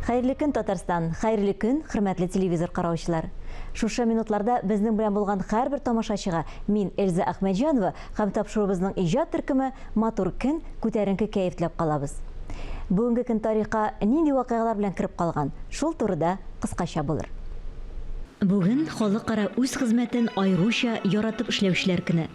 Хәерле көн, Татарстан! Хәерле көн, хөрмәтле телевизор караучылар! Шушы минутларда безнең белән булган һәрбер тамашачыга мин, Эльза Әхмәтҗанова һәм тапшыруыбызның иҗат төркеме матур көн, күтәренке кәеф теләп калабыз. Бүгенге көн тарихка нинди вакыйгалар белән кереп калган, шул турыда кыскача булыр. Бүген халыкара үз хезмәтен аеруча яратып эшләүчеләр көне.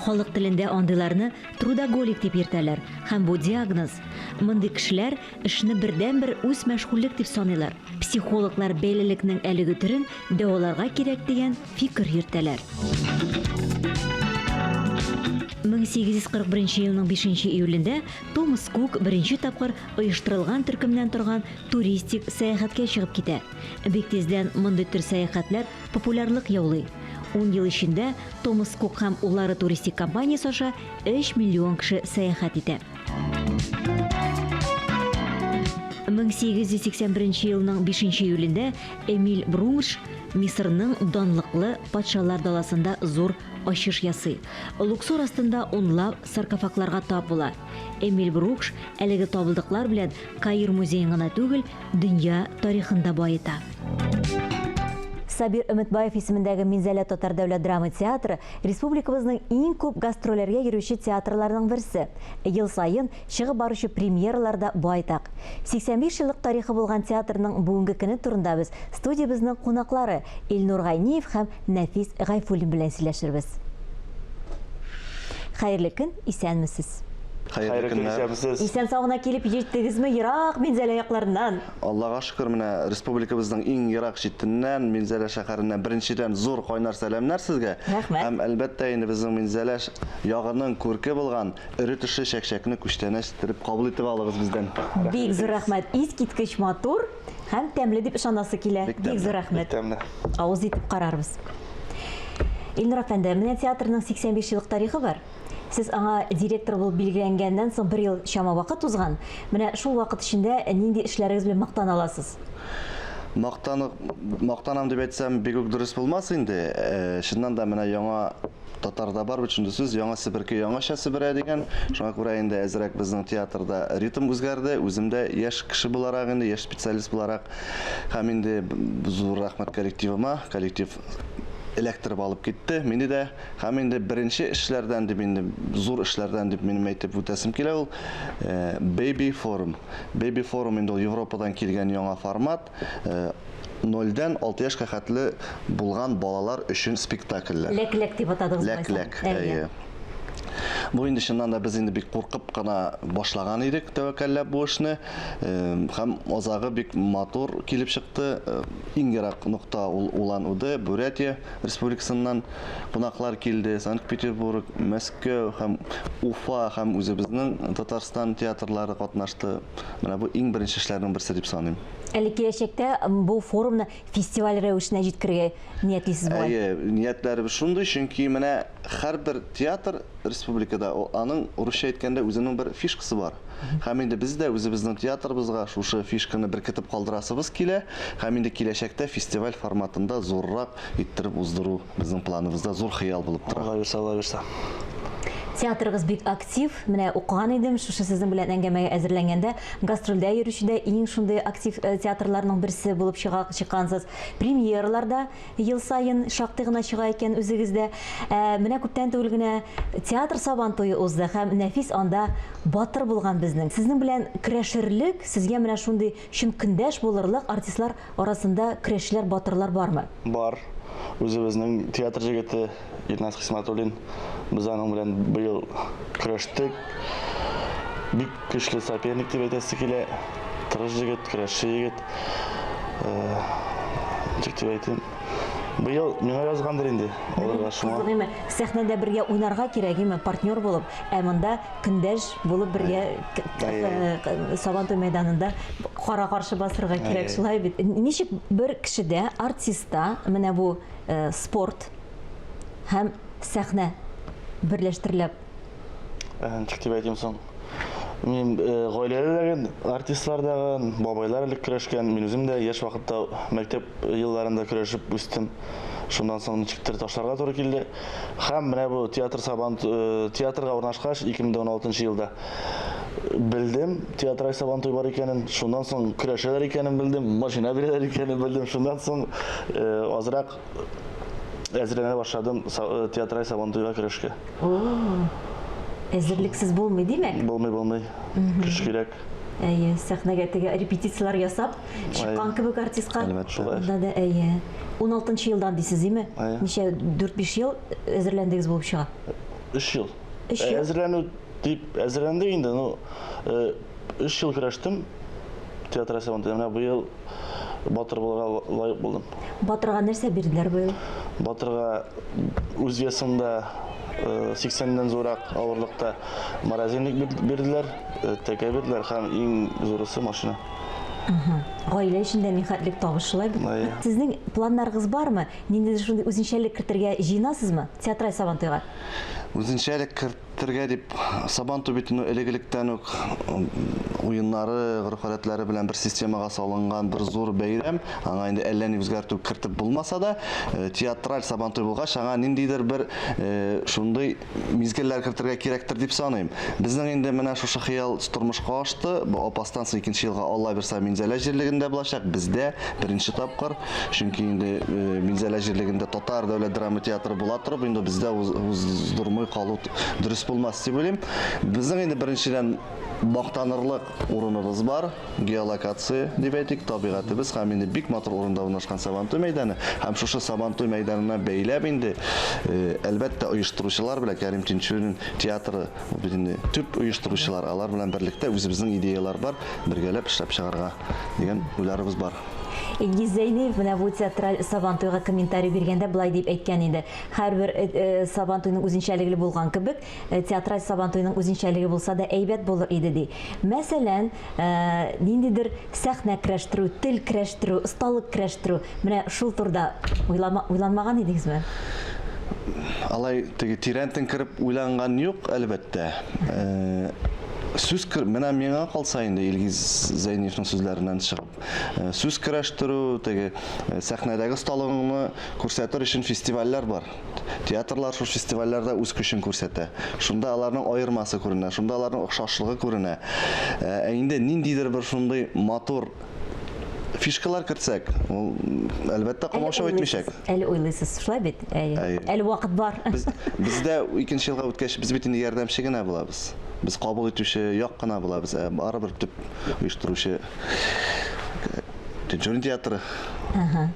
Халык телендә андыйларны трудоголик дип йөртәләр һәм бу диагноз. Мондый кешеләр эшне бердәнбер үзмәшгульлек дип саныйлар. Психологлар бәйлелекнең әлеге төрен дәваларга кирәк дигән фикер йөртәләр. 1841 елның 5 июлендә Томас Кук беренче тапкыр оештырылган төркемнән торган туристик сәяхәткә чыгып китә. Бик тиздән мондый төр сәяхәтләр популярлык яулый. Ун ел эчендә Томас Кук һәм уллары туристик компаниясе аша 3 миллион кеше сәяхәт итә. 1881 елның 5 июлендә Эмиль Брунш Мисырның данлыклы патшалар даласында зур ачыш ясый. Луксор астында унлап саркофагларга тап була. Эмиль Брукш әлеге табылдыклар белән Каир музеен гына түгел, дөнья тарихын да баета. Сабир Өметбаев исемендәге Минзәлә татар дәүләт драма театры республикабызның иң күп гастрольләргә йөрүче театрларының берсе. Ел саен чыгып баручы премьералар да байтак. 85 еллык тарихы булган театрның бүгенге көне турында без студиябезнең кунаклары Илнур Гайниев һәм Нәфис Гайфуллин белән сөйләшербез. Хәерле көн, исәнмесез! Хәерле көннәр. Исән-сау гына килеп җиттегезме ерак Минзәлә якларыннан? Аллага шөкер, менә республикабызның иң ерак читеннән, Минзәлә шәһәреннән беренчедән зур кайнар сәламнәр сезгә. Рәхмәт. Һәм, әлбәттә инде, безнең Минзәлә ягының күрке булган эре төшле чәкчәкне күчтәнәч иттереп кабул итеп алыгыз бездән. Бик зур рәхмәт. Искиткеч матур һәм тәмле дип ышанасы килә. Бик тәмле. Бик зур рәхмәт. Бик тәмле. Авыз итеп карарбыз. Илнур әфәнде, менә театрның 85 еллык тарихы бар. Сез аңа директор булып билгеләнгәннән соң бер ел чама вакыт узган. Менә шул вакыт эчендә нинди эшләрегез белән мактана аласыз? Мактанып, мактанам дип әйтсәм, бик үк дөрес булмас инде. Э, чыннан да менә яңа татарда бар бит шундый сүз, яңа себерке яңача себерә дигән. Шуңа күрә инде әзрәк безнең театрда ритм үзгәрде. Үзем дә яшь кеше буларак инде, яшь специалист буларак һәм инде зур рәхмәт коллективыма. Коллектив эләктереп алып китте мине дә. Һәм инде беренче эшләрдән дип инде зур эшләрдән дип минем әйтеп үтәсем килә ул э, Baby Forum. Baby Forum инде ул Европадан килгән яңа формат. Э, нольдән 6 яшькә хәтле булган балалар өчен спектакльләр. Ләк-ләк дип атадыгыз. Ләк-ләк, әйе. Бу инде чыннан да без инде бик куркып кына башлаган идек тәвәккәлләп бу эшне. Һәм азагы бик матур килеп чыкты. Иң ерак нокта ул Улан-Удэ, Бурятия республикасыннан кунаклар килде. Санкт-Петербург, Мәскәү һәм Уфа һәм үзебезнең Татарстан театрлары катнашты. Менә бу иң беренче эшләрнең берсе дип саныйм. Әле киләчәктә бу форумны фестиваль рәвешенә җиткерергә ниятлисез бугай? Әйе, ниятләребез шундый, чөнки менә һәрбер театр республикада аның, русча әйткәндә, үзенең бер фишкасы бар. Һәм инде без дә үзебезнең театрыбызга шушы фишканы беркетеп калдырасыбыз килә. Һәм инде киләчәктә фестиваль форматында зуррак иттереп уздыру безнең планыбызда зур хыял булып тора. Алла бирсә, Алла бирсә. Театрыгыз бик актив. Менә укыган идем, шушы сезнең белән әңгәмәгә әзерләнгәндә, гастрольдә йөрүче дә иң шундый актив э, театрларның берсе булып чыга чыккансыз. Премьералар да ел саен шактый гына чыга икән үзегездә. Ә, менә күптән түгел генә театр Сабан туе узды һәм Нәфис анда батыр булган безнең. Сезнең белән көрәшерлек, сезгә менә шундый чын көндәш булырлык артистлар арасында көрәшчеләр, батырлар бармы? Бар. Үзебезнең театр җегете Илназ Хисмәтуллин. Без аның белән быел көрәштек. Бик көчле соперник дип әйтәсе килә. Тырыш җегет, көрәшче егет. Э, ничек дип әйтим? Быел миңа язгандыр инде. Алырга шуңа. Кызык име, сәхнәдә бергә уйнарга кирәк име, партнер булып, ә монда көндәш булып бергә э, Сабантуй мәйданында кара-каршы басырга кирәк, шулай бит. Ничек бер кешедә, артистта менә бу э, спорт һәм сәхнә берләштерелә? Ничек дип әйтим соң? Мин гаиләдә артистлар дагы, бабайлар элек көрәшкән. Мин үзем дә яшь вакытта мәктәп елларында көрәшеп үстем. Шуннан соң ничектер ташларга туры килде. Һәм менә бу театр сабан театрга урнашкач 2016 елда белдем, театраль Сабантуй бар икәнен, шуннан соң көрәшәләр икәнен белдем, машина бирәләр икәнен белдем. Шуннан соң азрак әзерләнә башладым театраль Сабантуйга көрәшкә. Әзерлексез булмый, димәк? Булмый, булмый. Көч кирәк. Әйе, сәхнәгә теге репетицияләр ясап чыккан кебек артистка. Әлбәттә. Шулай. Да, да, әйе. 16 елдан дисез, димме? Әйе. Ничә, 4-5 ел әзерләндегез булып чыга? 3 ел. 3 ел. Әзерләнү дип әзерләндек инде, ну, 3 ел көрәштем театр Сабантуйда. Менә быел батыр булырга лаек булдым. Батырга нәрсә бирделәр быел? Батырга үз весында 80-нән зуррак авырлыкта морозильник бирделәр, тәкә бирделәр һәм иң зурысы машина. Гаилә эчендә нихәтлек табыш шулай бит. Сезнең планнарыгыз бармы? Ниндидер шундый үзенчәлек кертергә җыенасызмы театраль Сабантуйга? Үзенчәлек Тергә дип, Сабантуй бит инде элек-электән үк уеннары, гореф-гадәтләре белән бер системага салынган бер зур бәйрәм. Аңа инде әллә ни үзгәртү кертеп булмаса да, театраль Сабантуй булгач, аңа ниндидер бер шундый мизгелләр кертергә кирәктер дип саныйм. Безнең инде менә шушы хыял тормышка ашты. Бу Апастан соң икенче елга, Алла бирса, Минзәлә җирлегендә булачак. Бездә беренче тапкыр. Чөнки инде Минзәлә җирлегендә татар дәүләт драма театры була торып, инде бездә уздырмый калу дөрес булмас дип уйлыйм. Безнең инде беренчедән мактанырлык урыныбыз бар, геолокация дип әйтик, табигатебез һәм инде бик матур урында урнашкан Сабантуй мәйданы. Һәм шушы Сабантуй мәйданына бәйләп инде, әлбәттә, оештыручылар белән Кәрим Тинчурин театры, ул бит инде төп оештыручылар, алар белән берлектә үзебезнең идеяләр бар, бергәләп эшләп чыгарга дигән уйларыбыз бар. Илгиз Зәйниев менә бу театраль Сабантуйга комментарий биргәндә болай дип әйткән иде. Һәрбер э, э, Сабантуйның үзенчәлеге булган кебек, э, театраль Сабантуйның үзенчәлеге булса да әйбәт булыр иде ди. Мәсәлән, ниндидер сәхнә көрәштерү, тел көрәштерү, осталык көрәштерү. Менә шул турыда уйлама, уйланмаган идегезме? Алай теге тирәнтен кереп уйланган юк, әлбәттә. Сүз менә миңа калса инде Илгиз Зәйниевның сүзләреннән чыгып Сүз көрәштерү, теге сәхнәдәге осталыгыңны күрсәтер өчен фестивальләр бар. Театрлар шул фестивальләрдә үз көчен күрсәтә. Шунда аларның аермасы күренә, шунда аларның охшашлыгы күренә. Ә инде ниндидер бер шундый матур фишкалар кертсәк, ул әлбәттә комачау итмичәк. Әле уйлыйсыз, шулай бит? Әйе. Әле вакыт бар. Без бездә икенче елга үткәч, без бит инде ярдәмче генә булабыз. Без кабул итүче як кына булабыз, ә барыбер төп оештыручы Тинчурин театры. Ага.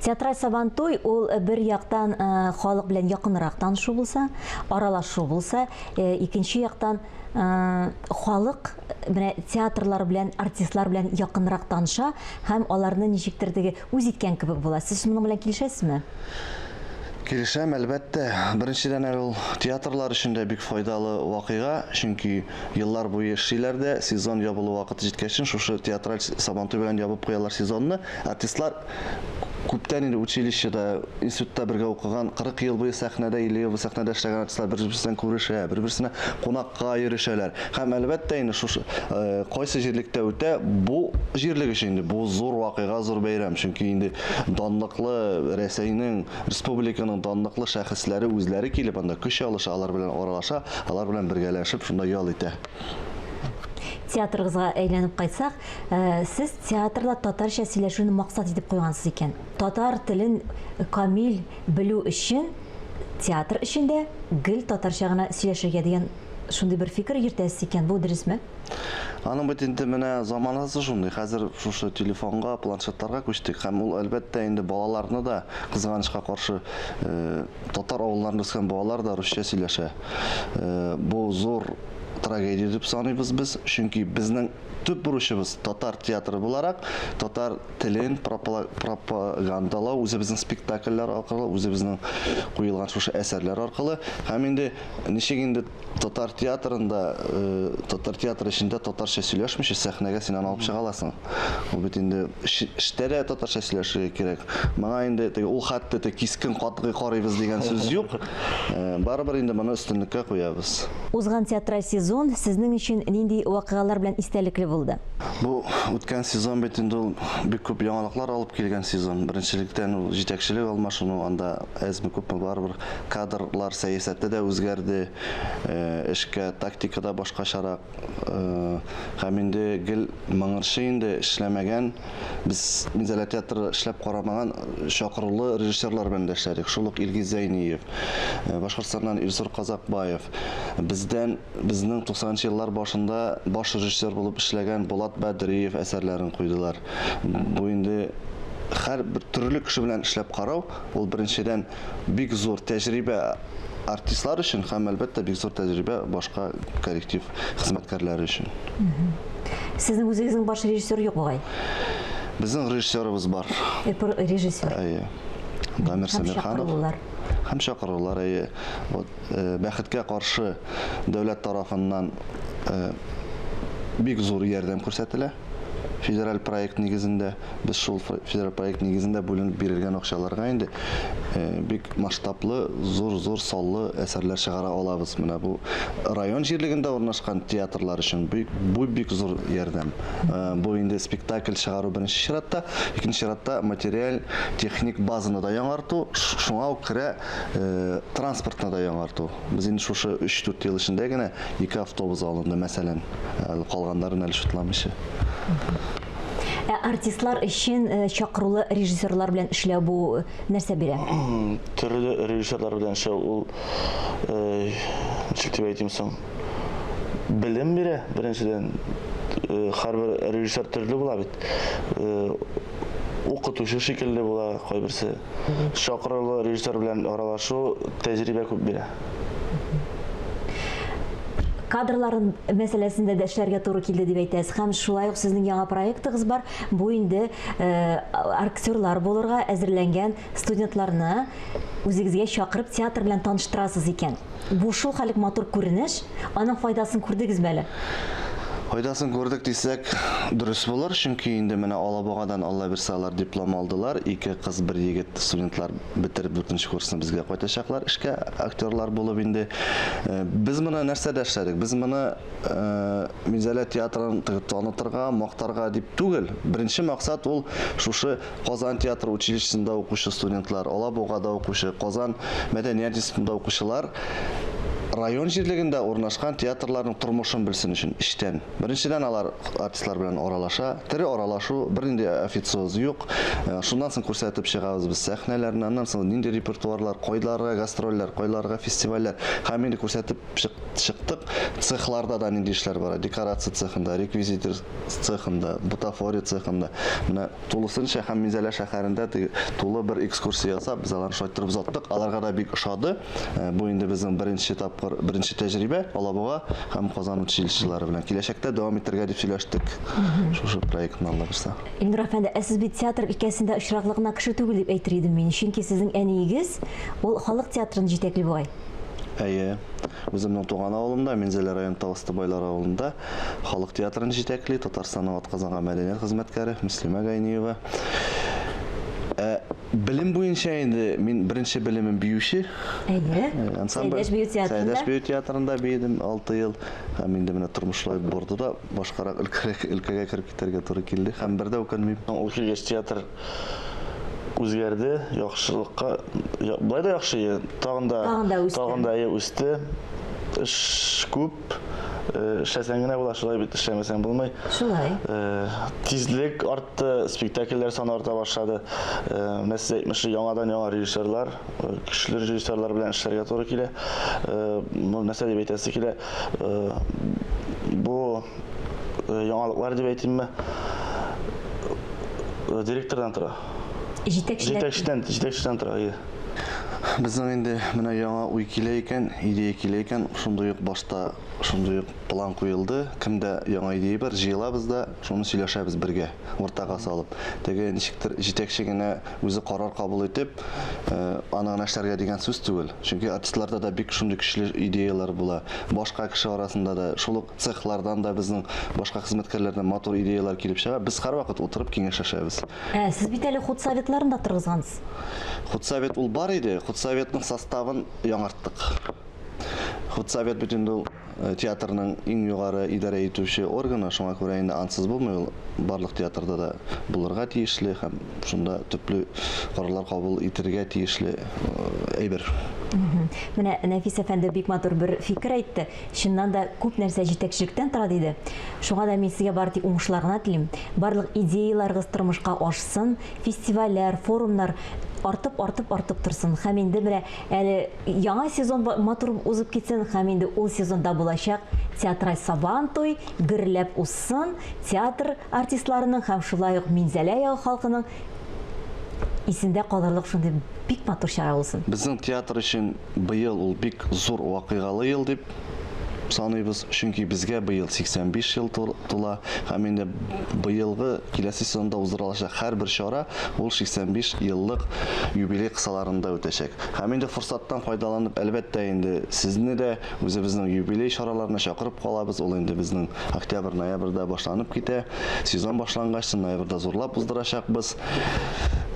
Театраль Сабантуй ул бер яктан халык белән якынрак танышу булса, аралашу булса, икенче яктан халык менә театрлар белән, артистлар белән якынрак таныша һәм аларны ничектер теге үз иткән кебек була. Сез моның белән килешәсезме? Килешәм, әлбәттә. Беренчедән әле ул театрлар өчен дә бик файдалы вакыйга, чөнки Еллар буе эшлиләр дә, сезон ябылу вакыты җиткәчен, шушы театраль Сабантуй белән ябып куялар сезонны. Артистлар күптән инде училищеда, институтта бергә укыган, 40 ел буе сәхнәдә, 50 ел буе сәхнәдә эшләгән артистлар бер-берсеннән күрешә, бер-берсенә кунакка йөрешәләр. Һәм, әлбәттә инде, шушы кайсы җирлектә үтә, бу җирлек өчен инде бу зур вакыйга, зур бәйрәм. Чөнки инде данлыклы Рәсәйнең, республиканың данлыклы шәхесләре үзләре килеп анда көч алыша, алар белән аралаша, Алар белән бергәләшеп шунда ял итә. Театрыгызга әйләнеп кайтсак, сез театрда татарча сөйләшүне максат итеп куйгансыз икән. Татар телен камил белү өчен театр эчендә гел татарча гына сөйләшергә дигән шундый бер фикер йөртәсез икән. Бу дөресме? Аның бит инде менә заманасы шундый. Хәзер шушы телефонга, планшетларга күчтек һәм ул, әлбәттә, инде балаларны да, кызганычка каршы, Татар авылларында үскән балалар да русча сөйләшә. Бу зур трагедия дип саныйбыз без, чөнки безнең төп бурычыбыз татар театры буларак татар телен пропагандалау, үзебезнең спектакльләр аркылы, үзебезнең куелган шушы әсәрләр аркылы. Һәм инде ничек инде Татар театрында, татар театры эчендә татарча сөйләшмичә сәхнәгә син аны алып чыга аласың. Ул бит инде эштә дә татарча сөйләшергә кирәк. Моңа инде теге ул хәтта теге кискен катгый карыйбыз дигән сүз юк. Барыбер инде моны өстенлеккә куябыз. Узган театраль сезон. сезон сезнең өчен нинди вакыйгалар белән истәлекле булды? Бу үткән сезон бит инде ул бик күп яңалыклар алып килгән сезон. Беренчелектән ул җитәкчелек алмашыну, анда әзме-күпме барыбер кадрлар сәясәте дә үзгәрде, э, эшкә тактика да башкачарак. Э, һәм инде гел моңарчы инде эшләмәгән, без Минзәлә театры эшләп карамаган чакырулы режиссерлар белән дә эшләдек. Шул ук Илгиз Зәйниев, э, Башкортстаннан Илсур Казакбаев, бездән Безнең 90 нчы еллар башында баш режиссер булып эшләгән Булат Бәдриев әсәрләрен куйдылар. Бу инде һәр бер төрле кеше белән эшләп карау, ул беренчедән бик зур тәҗрибә артистлар өчен һәм, әлбәттә, бик зур тәҗрибә башка коллектив хезмәткәрләре өчен. Сезнең үзегезнең баш режиссер юк бугай? Безнең режиссерыбыз бар. Режиссер. Әйе. Дамир Сәмирханов. Һәм чакырулар, әйе. Вот. Э, бәхеткә каршы дәүләт тарафыннан э, бик зур ярдәм күрсәтелә. Федераль проект нигезендә без шул федераль проект нигезендә бүленеп бирелгән акчаларга инде э, бик масштаблы, зур-зур саллы әсәрләр чыгара алабыз. Менә бу район җирлегендә урнашкан театрлар өчен бик, бу бик зур ярдәм. Бу инде спектакль чыгару беренче чиратта, икенче чиратта материаль, техник базаны да яңарту, шуңа ук керә Э, транспортны да яңарту. Без инде шушы 3-4 ел эчендә генә ике автобус алынды, мәсәлән. Әле калганнарын әле шутламыйча. Ә артистлар өчен э, чакырулы режиссерлар белән эшләү бу э, нәрсә бирә? Төрле режиссерлар белән эшләү ул ничек дип әйтим соң? Белем бирә, беренчедән. Һәрбер режиссер төрле була бит. Укытучы шикелле була кайберсе. Чакырулы режиссер белән аралашу тәҗрибә күп бирә. Кадрларын мәсьәләсендә дә эшләргә туры килде дип әйтәсез. Һәм шулай ук сезнең яңа проектыгыз бар. Бу инде э, актерлар булырга әзерләнгән студентларны үзегезгә чакырып театр белән таныштырасыз икән. Бу шул хәлек матур күренеш. Аның файдасын күрдегезме әле? Файдасын күрдек дисәк, дөрес булыр, чөнки инде менә Алабугадан Алла бирсә алар диплом алдылар, ике кыз, бер егет студентлар бетереп дүртенче курсны безгә кайтачаклар эшкә, актерлар булып инде. Э, без моны нәрсәдә эшләдек? Без моны э, Минзәлә театрын танытырга, мактарга дип түгел. Беренче максат ул шушы Казан театр училищесында укучы студентлар, Алабугада укучы, Казан мәдәният институтында укучылар район җирлегендә урнашкан театрларның тормышын белсен өчен эчтән. Беренчедән, алар артистлар белән аралаша, тере аралашу, бернинди официоз юк. Э, шуннан соң күрсәтеп чыгабыз без сәхнәләрне, аннан соң нинди репертуарлар, кайларга гастрольләр, кайларга фестивальләр. Һәм инде күрсәтеп чыктык, цехларда да нинди эшләр бара, декорация цехында, реквизитор цехында, бутафория цехында. Менә Тулысынча һәм Минзәлә шәһәрендә теге тулы бер экскурсия ясап, без аларны шулай торып озаттык. Аларга да бик ошады. Э, бу инде безнең беренче тапкыр, беренче тәҗрибә Алабуга һәм Казан училищелары белән. Киләчәктә дәвам итәргә дип сөйләштек. Шушы проектны Алла бирсә. Илнур әфәнде, ә сез бит театр өлкәсендә очраклы гына кеше түгел дип әйтер идем мин. Чөнки сезнең әниегез ул халык театрын җитәкли бугай. Әйе. Үземнең туган авылымда, Минзәлә районы Тауасты Байлар авылында халык театрын җитәкли Татарстанның атказанган мәдәният хезмәткәре Мөслимә Гайниева. Ә белем буенча инде мин беренче белемем биюче. Әйе. Ансамбль. Сәйдәш бию театрында. Сәйдәш бию театрында биедем 6 ел. Һәм инде менә тормыш шулай борды да башкарак өлкәгә кереп китәргә туры килде. Һәм бер дә үкенмим. Ул килгәч театр үзгәрде, яхшылыкка, былай да яхшы, тагын да, тагын да үсте. Тагын да үсте. Эш күп, э, эшләсәң генә була, шулай бит, эшләмәсәң булмый. Шулай. Э, тизлек артты, спектакльләр саны арта башлады. Э, менә сез әйтмешли, яңадан яңа режиссерлар, көчле режиссерлар белән эшләргә туры килә. Ну, нәрсә дип әйтәсе килә, бу яңалыклар дип әйтимме, директордан тора. Җитәкчедән. Җитәкчедән, җитәкчедән тора, әйе. Безнең инде менә яңа уй килә икән, идея килә икән, шундый ук башта шундый ук план куелды. Кемдә яңа идея бар, җыелабыз да, шуны сөйләшәбез бергә, уртага салып. Теге ничектер җитәкче генә үзе карар кабул итеп, э, аны гына эшләргә дигән сүз түгел. Чөнки артистларда да бик шундый көчле идеяләр була. Башка кеше арасында да, шул ук цехлардан да безнең башка хезмәткәрләрдән матур идеяләр килеп чыга. Без һәрвакыт утырып киңәшләшәбез. Ә, сез бит әле худсоветларын да торгызгансыз. Худсовет ул бар иде, худсоветның составын яңарттык. Худсовет бит инде ул театрның иң югары идарә итүче органы, шуңа күрә инде ансыз булмый ул, барлык театрда да булырга тиешле һәм шунда төпле карарлар кабул итергә тиешле әйбер. Менә Нәфис әфәнде бик матур бер фикер әйтте. Чыннан да күп нәрсә җитәкчелектән тора диде. Шуңа да мин сезгә бары тик уңышлар гына телим. Барлык идеяләрегез тормышка ашсын, фестивальләр, форумнар артып, артып, артып торсын. Һәм инде менә әле яңа сезон матур узып китсен, һәм инде ул сезонда булачак театраль Сабантуй гөрләп узсын, театр артистларының һәм шулай ук Минзәлә ягы халкының исендә калырлык шундый бик матур чара булсын. Безнең театр өчен быел ул бик зур вакыйгалы ел дип саныйбыз, чөнки безгә быел 85 ел тула һәм инде быелгы киләсе сезонда уздырылачак һәрбер чара ул 85 еллык юбилей кысаларында үтәчәк. Һәм инде форсаттан файдаланып, әлбәттә инде, сезне дә Үзебезнең юбилей чараларына чакырып калабыз. Ул инде безнең октябрь-ноябрьдә башланып китә. Сезон башлангач, ноябрьдә зурлап уздырачакбыз.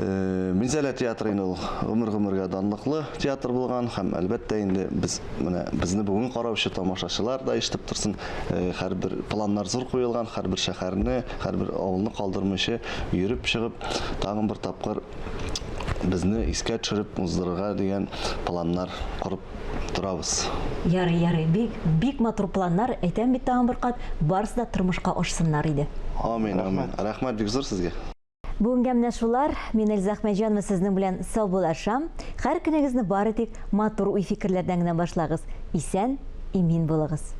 Э, Минзәлә театры инде ул гомер-гомергә данлыклы театр булган һәм әлбәттә инде без менә безне бүген караучы тамашачылар да ишетеп торсын. Э, һәрбер планнар зур куелган, һәрбер шәһәрне, һәрбер авылны калдырмыйча йөреп чыгып, тагын бер тапкыр безне искә төшереп уздырырга дигән планнар корып торабыз. Ярый, ярый, бик, бик матур планнар, әйтәм бит тагын бер кат, барысы да тормышка ашсыннар иде. Амин, амин. Рәхмәт бик зур сезгә. Бүгенгә менә шулар. Мин Эльза Әхмәтҗанова сезнең белән саубуллашам. Һәр көнегезне бары тик матур уй-фикерләрдән генә башлагыз. Исән, имин булыгыз.